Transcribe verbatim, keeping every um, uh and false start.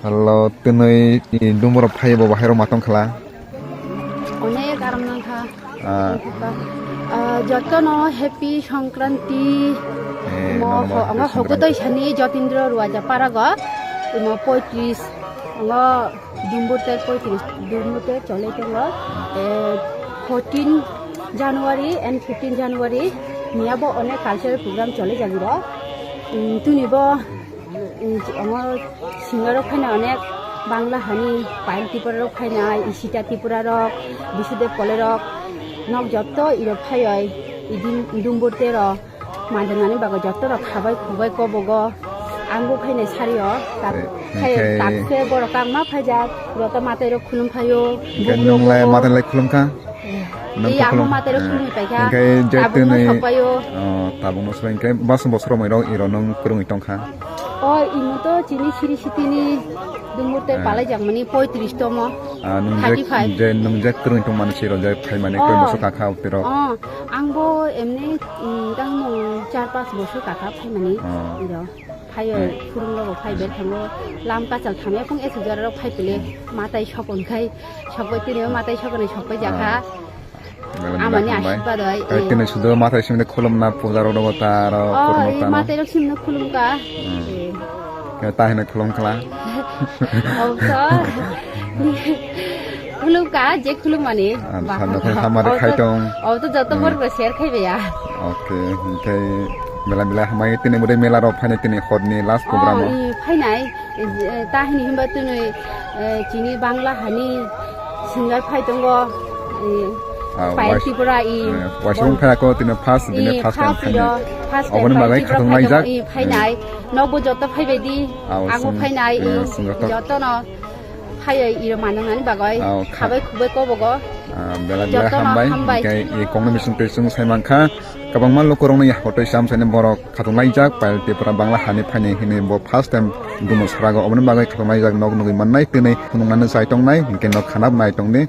Hello, twnwi ni dumborok phaibo bahai rok matong khala. Onek aram nangkha. Ah. Ah, jotono happy Sankranti. Eh, Mo nono ho-, happy omo Sankranti. Hogotoi sani Jotindra Ruaja Parago. Omo poitris, omo Dumburte poitris, Dumburte chole tongo. Eh, fourteen January and fifteen January niya bo onek cultural program chole jagiro. Mm, tuni bo, mm, omo singer rok phaina onek Bangla hani Payal Tripura rok phaina, Ishita Tripura rok, Bisudev Kole rok, nok jotto iro phaioi, idin Dumburte ro. Manjaknani bagwi joto rok khabai khubai kobogo. Ang bo phainai sario. Tak-, Eh, khai-, hingkhe takse borok kangma phaijak. Joto matai rok khulum phaio. Hingkhe bumung nung lai rok matai lai khulum kha? Eh, Nung eh, to ang khulum, matai rok eh, khulum paikha. Hingkhe je Tabuk no tini, sokpaio. Oh, tabuk no sokpai hingkhe bas bosor mai rok iro nung kwrwngwi tongkha. Oh, imo to chini siri sitini Dumburte eh. Palai jakmani poitris tomo. Ah, nung je, thirty five. Je nung je kwrwngwi tongmani siro je phaimani koi Oh. Bosor kakha uktiro. Oh, ang bo emni Mm, tang mung char pas bosor kaka phaimani. Oh. Iro. Phaiyo Hmm. Phurung rogo phai ber thango. Lam kachal thamya phung S H R rok phai pile matai sokon khai. Sokoi tini matai sokon sokoi jakha. Ah. Belai belai Amani hambai. Ashirbad oi, Kai eh. Tini sudo matai simni khulumna puja rok dogo ta aro Oh, khulumna eh, tano. Matai rok simno khulum ka. Hmm. Eh. Kai ta hino khulum khala. Oh, so. Khulum ka, je khulum mani. Ah, Bah, sando khai hamari oh, khai to, tong. Oh, to joto Hmm. Borok share khai baya. Okay, hingkhe mela mela hamai tini mudai mela rok phainai tini horni last program Oh, o. I phainai, eh, ta hini himba tini, eh, chini Bangla hani singer phai tongo, eh, Ah, Payal wais-, Tripura i. Eh, waisung phai ako tini first, bini I first time first phainai. Iro, first time Oboni Payal bagwi Tripura khatung phai tongo, laijak. I phainai. Hmm. Nokbo joto phaibai di. Ah, Ang bo sung-, phainai, eh, i. Sung joto. Jotono. Phaiwi iro manangnani bagwi Oh, kha- khabai khubai kobogo. Ah, belai belai Jotono hambai. Hambai. Hingkhe i kokno bising twi chwng sai mankha. Kwbangma lukurokno yakotwi cham saini borok khatung laijak, Payal Tripura Bangla hani phaini hini bo first time dumo sarago. Oboni bagwi khatung laijak nok nugwi mannai, tini phunuknani chai tongnai, hingkhe nok khana bo nai tongdi.